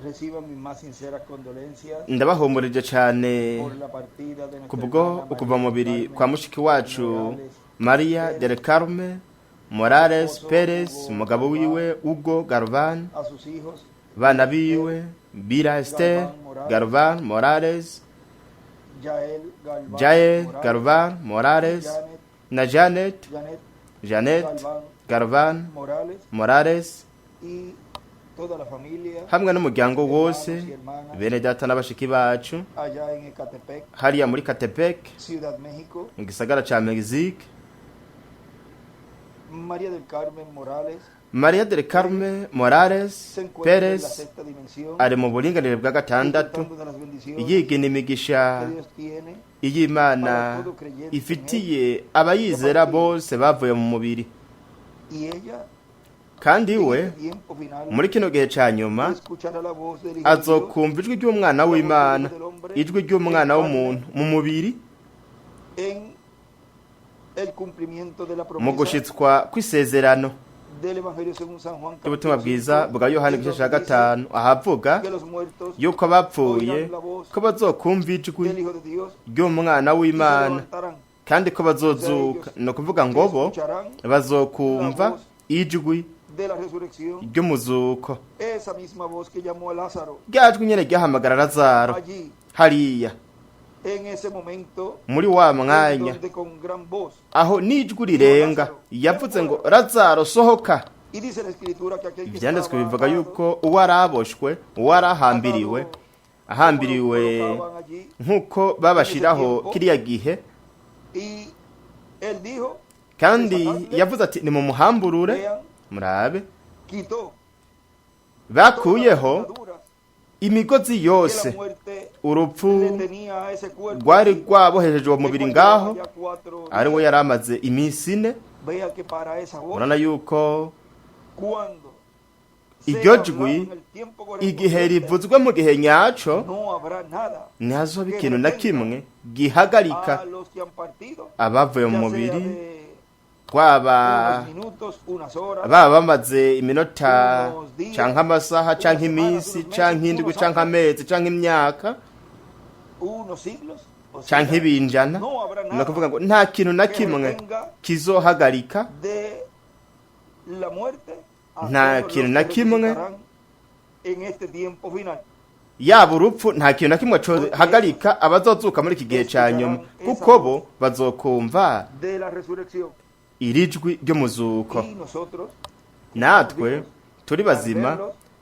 Reciban mis más sinceras condolencias Ndabahumurije cyane por la partida de nuestra kubwo hermana ukuva María mu mubiri del kwa Carmen mushiki wacu Morales Maria Pérez, del Carmen Morales esposo Perez, Hugo umugabo Galván, wiwe Hugo Galvan, a sus hijos bana biwe Bira Esther Galván Morales, Galvan Morales, Yael Galván Jael Morales, Galvan Morales Janet, na Janet Janet Janet Galván Galvan Morales Morales y toda la familia hamwe n'umuryango wose, hermanos y hermanas bene data n'abashiki bacu allá en Ecatepec, hariya muri Catepec, Ciudad México. mu gisagara ca Mexique. María del Carmen Morales Maria del Carmen Morales se encuentra en la Perez sexta dimensión, ari mu buringanire bwa gatandatu, disfrutando de las bendiciones yigena imigisha que Dios tiene iy'Imana ifitiye abayizera bose bavuye mu mubiri. y ella Kandi en we este tiempo final muri kino gihe ca nyuma escuchará la voz del Hijo de Dios, azokumva ijwi ry'umwana w'Imana, ijwi ry'umwana w'umuntu mu mubiri, en el cumplimiento de la mu promesa gushitswa kw'isezerano del Evangelio según San Juan ry'ubutumwa capítulo bwiza 5, bwa Yohani en igice ca donde dice 5, ahavuga que los muertos yuko abapfuye oirán la voz ko bazokumva ijwi del Hijo de Dios ry'umwana y se w'Imana levantarán. kandi ko bazozuka. Ni ukuvuga ngo bo Escucharán bazokumva ijwi de la resurrección, ry'umuzuko, esa misma voz que llamó a Lázaro rya jwi nyene ryahamagara Lazaro allí hariya en ese momento muri wa en mwanya donde con gran voz aho n'ijwi rirenga yavuze ngo: "Lazaro, sohoka." Y dice la escritura que aquel que Ivyanditswe estaba bivuga atado, yuko uwo araboshwe, uwo arahambiriwe, atado, ahambiriwe como lo colocaban allí, nk'uko babashiraho kiriya gihe, y él dijo: kandi "Desatadle". yavuze ati: "Nimumuhamburure." Vean, Murabe, quitó bakuyeho todas las ataduras imigozi que la yose muerte urupfu le tenía a ese cuerpo rwari allí, rwabohesheje uwo que mubiri cuando ngaho, llevaba ya 4 ari we días. yari amaze iminsi 4. Vea que para esa voz, Murabona yuko cuando sea iryo hablado jwi, en el tiempo igihe correspondiente, rivuzwe mu gihe nyaco, no habrá nada ntihazoba ikintu na kimwe gihagarika a los que han partido, abavuye mu ya sea mubiri, de twaba unos minutos, unas horas, baba bamaze iminota canke amasaha canke iminsi canke indwi canke amezi canke imyaka unos siglos, o sea, canke ibinjana. no habrá Ni nada ukuvuga ngo nta kintu na que kimwe retenga kizohagarika de la muerte a nta todos kintu los na que kimwe, resucitarán en este tiempo final. yaba urupfu, nta kintu na kimwe cohagarika abazozuka muri iki gihe ca nyuma, kuko bo bazokumva De la resurrección. iri jwi ry'umuzuko. Y nosotros Natwe turi bazima,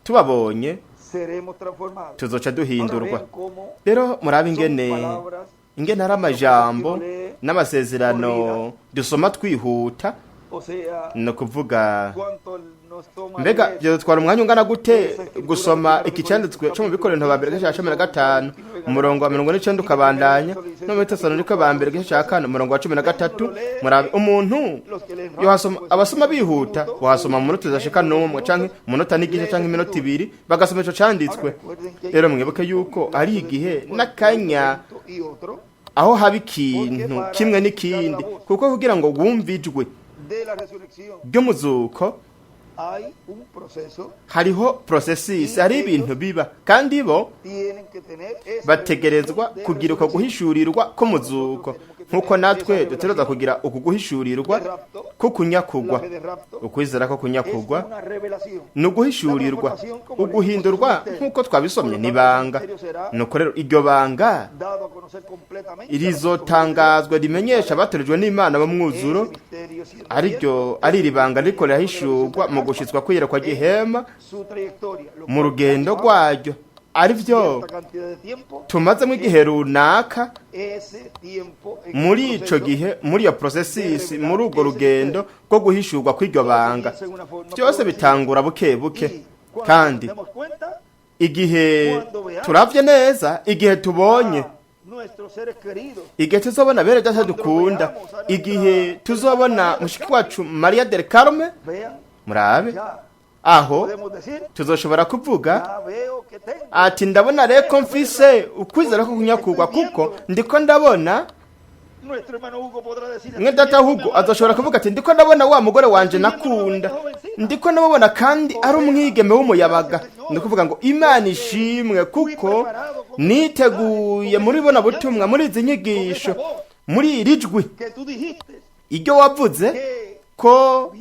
tubabonye, seremos transformados. tuzoca Ahora duhindurwa. vean cómo Rero murabe son ingene palabras, ingene ari amajambo n'amasezerano dusoma twihuta. o sea, Ni ukuvuga, cuánto nos toma mbega leer byadutwara umwanya ungana gute gusoma iki cyanditswe cyo mu Bikorinto ba mbere igice cya 15, umurongo wa 49, ukabandanya no muri Tesalonike ba mbere igice cya 4, umurongo wa 13? Murabe, umuntu los que leen yohasoma, rápido, pues, abasoma en un bihuta, minuto, wahasoma mu un minota idashika n'umwe canke umunota n'igice lee canke esa iminota escritura. 2 bagasoma ico Ahora canditswe. recuerden que hay Rero un mwibuke tiempo yuko y ari lapso de igihe tiempo entre un n'akanya evento y otro aho haba porque ikintu para kimwe escuchar la n'ikindi, voz kuko kugira ngo wumve ijwi de la resurrección ry'umuzuko hay un proceso. hariho processes, Y hari ellos ibintu biba, kandi bo tienen que tener esa bategerezwa revelación de kugira uko resurrección guhishurirwa como nosotros k'umuzuko, tenemos que nk'uko tener esa natwe dutegerezwa revelación kugira uku guhishurirwa de rapto. ko La kunyakugwa. fe de rapto Ukwizera ko es kunyakugwa una revelación. ni La uguhishurirwa. transformación, como leímos, es un Uguhindurwa, misterio. nk'uko Por twabisomye, lo ni tanto, ese ibanga. misterio será Nuko rero iryo banga dado a conocer completamente a los escogidos de Dios. rizotangazwa rimenyesha abatorejwe n'Imana b'umwuzuro, Ese misterio siendo ariryo cierto ari es iri el banga ririko cumplimiento de la visión rirahishurwa de mu Carpa gushitswa kw'iyerekwa en ry'ihema su trayectoria, lo mu cual ya rugendo llevamos rwaryo, arivyo cierta cantidad de tiempo tumazemo igihe en runaka ese tiempo, en el muri ico proceso gihe, muri iyo de processes, revelar muri urwo ese rugendo misterio. rwo guhishurwa kw'iryo Todo banga. comienza en una forma Byose progresiva bitangura buke buke, y cuando nos kandi demos cuenta, igihe cuando veamos turavye neza, igihe tubonye, a nuestros seres queridos, igihe tuzobona bene data cuando dukunda, veamos a igihe nuestra hermana tuzobona María del mushiki Carmen, wacu Maria del Carmen, vean, murabe ya aho podemos decir, tuzoshobora kuvuga ya veo que tengo ati: "Ndabona rero ko esa fe de mfise rapto, ukwizera ko porque kunyakugwa, estoy kuko viendo. ndiko ndabona." Nuestro hermano Hugo podrá decir: Mwe estoy data viéndome Hugo a azoshobora María kuvuga ati: "Ndiko ndabona wa mugore wanje estoy viendo nakunda, nuevamente jovencita. Ndiko ndamubona kandi ari umwigeme w'umuyabaga. Ni ukuvuga ngo Imana ishimwe, kuko niteguye muri bona butumwa, muri izi nyigisho, muri iri jwi iryo wavuze ko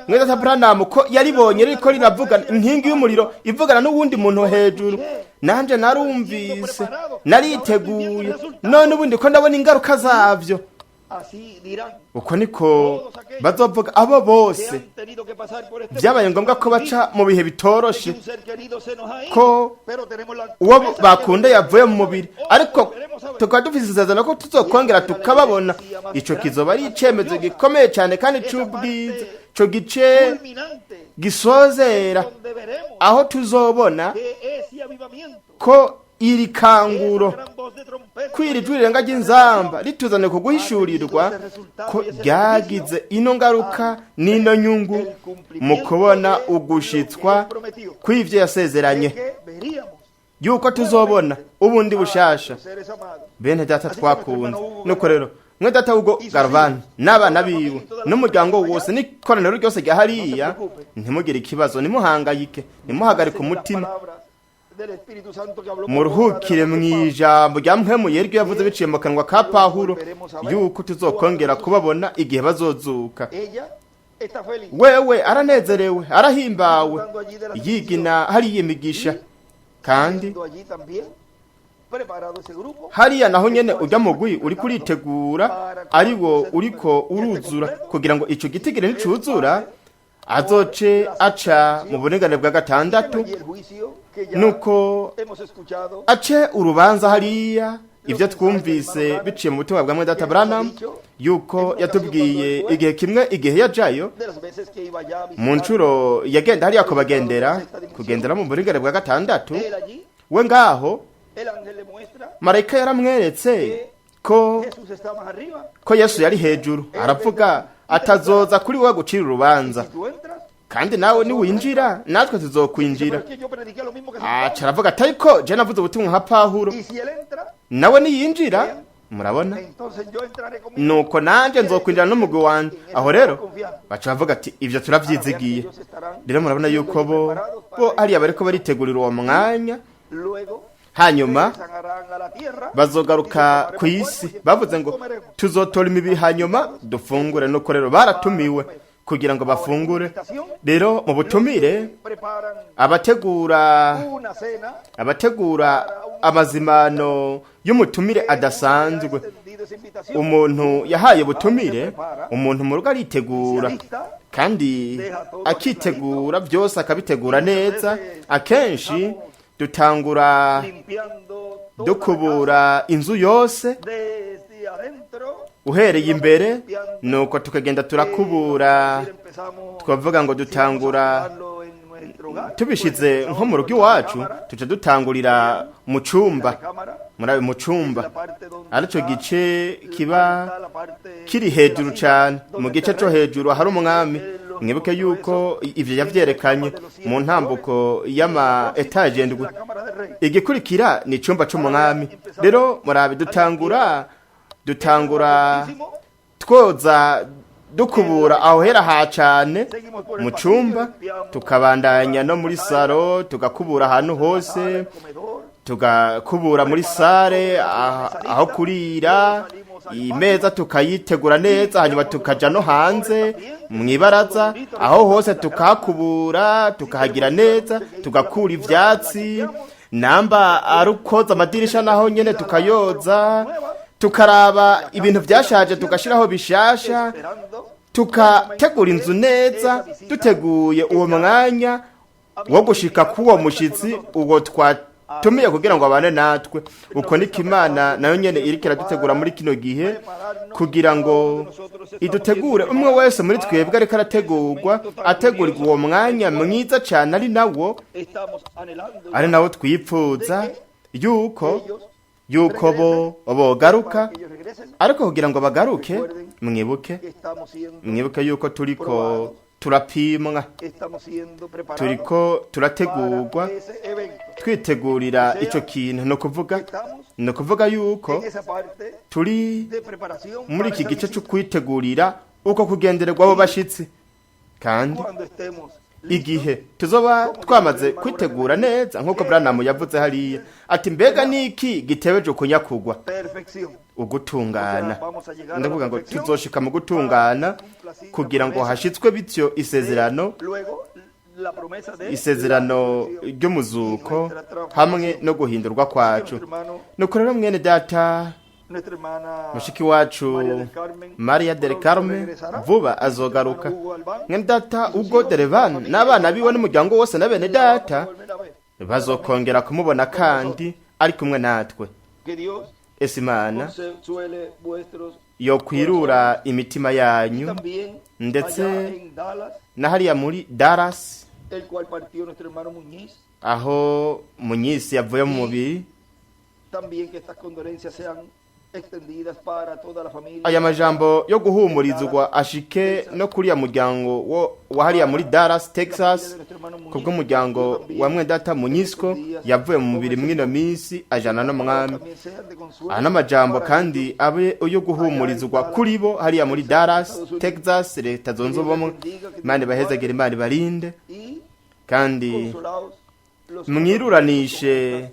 mwene Branham ko yaribonye riko riravugana, inkingi y'umuriro ivugana n'uwundi muntu hejuru. Nanje narumvise, nariteguye, none ubundi ko ndabona ingaruka zavyo. Uko niko bazovuga abo bose byabaye ngombwa ko baca mu bihe bitoroshe, ko uwo bakunda yavuye mu mubiri, ariko tukaba dufite isezerano ko tuzokongera tukababona. Ico kizoba ari icemezo gikomeye cyane kandi c'ubwiza, ico gice gisozera aho tuzobona ko iri kanguro, ko iri jwi rirenga ry'inzamba rituzane ku guhishurirwa, ko ryagize ino ngaruka n'ino nyungu mu kubona ugushitswa kw'ivyo yasezeranye, yuko tuzobona ubundi bushasha bene Data twakunze. Nuko rero mwe Data Hugo Garavani n'abana biwe n'umuryango wose n'ikoraniro ryose rya hariya, ntimugire ikibazo, ntimuhangayike, ntimuhagarike umutima, muruhukire mu ijambo rya Mpwemu ryo yavuze biciye mu kanwa ka Pawulo, yuko tuzokongera kubabona igihe bazozuka. Wewe aranezerewe, arahimbawe, yigina hariya imigisha, kandi hariya naho nyene ujya mugwi uri kuritegura, ari wo uriko uruzura kugira ngo ico gitigire nicuzura azoce aca mu buringane bwa gatandatu, nuko ace urubanza hariya. Ibyo twumvise biciye mu butumwa bwa Data Branham, yuko yatubwiye igihe kimwe, igihe yajayo mu nshuro yagenda hariya kubagendera, kugendera mu buringane bwa gatandatu, we ngaho marayika yaramweretse ko Yesu yari hejuru, aravuga atazoza kuri wowe gucira urubanza, kandi nawe niwinjira natwe tuzokwinjira. Aca aravuga ati ariko je navuze ubutumwa nka Pawulo, nawe niyinjira, murabona, nuko nanjye nzokwinjira n'umugwi wanjye. Aho rero baca bavuga ati ibyo turavyizigiye. Rero murabona yuko bo hariya bariko baritegurira uwo mwanya, hanyuma bazogaruka ku isi. Bavuze ngo tuzotora imibiri hanyuma dufungure. Nuko rero baratumiwe kugira ngo bafungure. Rero mu butumire, abategura amazimano y'umutumire adasanzwe, umuntu yahaye ubutumire, umuntu mu rugo aritegura kandi akitegura byose, akabitegura neza. Akenshi dutangura dukubura inzu yose uhereye imbere, nuko tukagenda turakubura. Twavuga ngo dutangura tubishize nko mu rugo iwacu, tuca dutangurira mu cumba, muri mu cumba aricyo gice kiba kiri hejuru cyane, mu gice cyo hejuru hari umwami. Mwibuke yuko ivyo yavyerekanye mu ntambuko y'ama etaje ndwi. Igikurikira ni icumba c'umwami. Rero murabe, dutangura twoza, dukubura aho hera ha cane mu cumba, tukabandanya no muri saro, tugakubura ahantu hose, tugakubura muri sare aho kurira, imeza tukayitegura neza, hanyuma tukaja no hanze mu ibaraza, aho hose tukahakubura, tukahagira neza, tugakura ivyatsi. Namba ari ukoza amadirisha, naho nyene tukayoza, tukaraba ibintu vyashaje tugashiraho bishasha, tukategura inzu neza, duteguye uwo mwanya wo gushika k'uwo mushitsi, uwo twatumiye kugira ngo abane natwe. Uko niko Imana nayo nyene iriko iradutegura muri kino gihe kugira ngo idutegure. Umwe wese muri twebwe ariko arategurwa, ategurirwa uwo mwanya mwiza cyane, ari nawo twipfuza yuko bo bogaruka. Ariko kugira ngo bagaruke, mwibuke yuko turiko turapimwa, turiko turategurwa, twitegurira ico kintu. No kuvuga yuko turi muri iki gice cyo kwitegurira uko kugendererwa abo bashitsi. Kandi Cuando estemos igihe tuzoba twamaze kwitegura neza, nk'uko Branham yavuze hariya ati: "Mbega niki gitebeje ukunyakugwa?" Perfección. Ugutungana. Ndavuga ngo tuzoshika mu gutungana kugira ngo hashitswe bityo isezerano, Luego la promesa de isezerano ry'umuzuko hamwe no guhindurwa kwacu. Nuko rero, mwene data, nuestra hermana mushiki wacu Maria del Carmen vuba azogaruka. Mwene data Hugo Derevan n'abana biwe n'umuryango wose na bene data bazokongera kumubona kandi ari kumwe natwe. Que Dios Ese Imana consuele vuestros yokwirura imitima yanyu. También Ndetse allá en Dallas, na hariya muri Dallas, el cual partió nuestro hermano Muñiz, aho Munyisi yavuye mu mubiri, también que estas condolencias sean extendidas para toda la familia. Aya majambo yo guhumurizwa ashike no kuriya muryango wo wa hariya muri Dallas, Texas, kubw'umuryango wa mwendata Munyisco yavuye mu mubiri mw'ino minsi ajana n'umwami. También sean de consuelo Aya n'amajambo para kandi abe yo guhumurizwa kuri bo hariya muri Dallas, Texas, Leta Zunze Ubumwe. Imana ibahezagire, Imana ibarinde, y kandi consolaos los mwiruranishe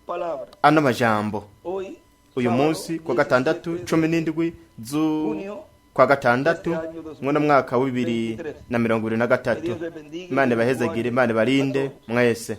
palabras. ano majambo. Hoy, Uyu sábado, munsi kwa gatandatu, 17 17 junio, kwa gatandatu mw'uno mwaka wa 2023, Imana ibahezagire, Imana ibarinde mwese.